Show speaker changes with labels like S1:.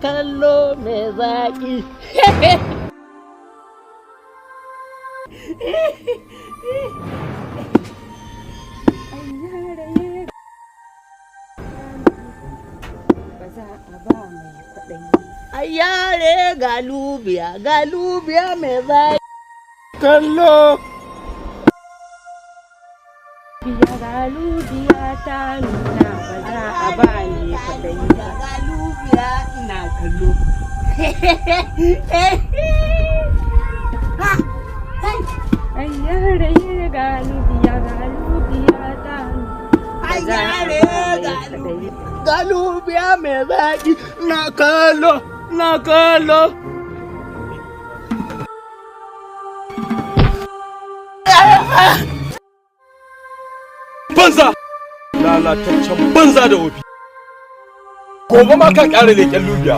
S1: kallo mai zaƙi.
S2: Ba za a ba mai kwaɗayi.
S1: Ayyare ga lubiya, ga lubiya mai zaƙi. Kallo.
S2: Biya ga lubiya ta nuna, ba za a ba mai kwaɗayi ba.
S1: Ga lubiya ina kallo. Ha! Hey!
S2: Ayyare ga lubiya, ga lubiya ta nuna, ba za a
S1: Ayyare
S2: ba mai
S1: ga
S2: kwaɗayi.
S1: Ga lubiya mai zaƙi na kallo, na kallo.
S3: Banza, lalataccen banza da wofi. Gobe ma ka ƙara leƙen lubiya.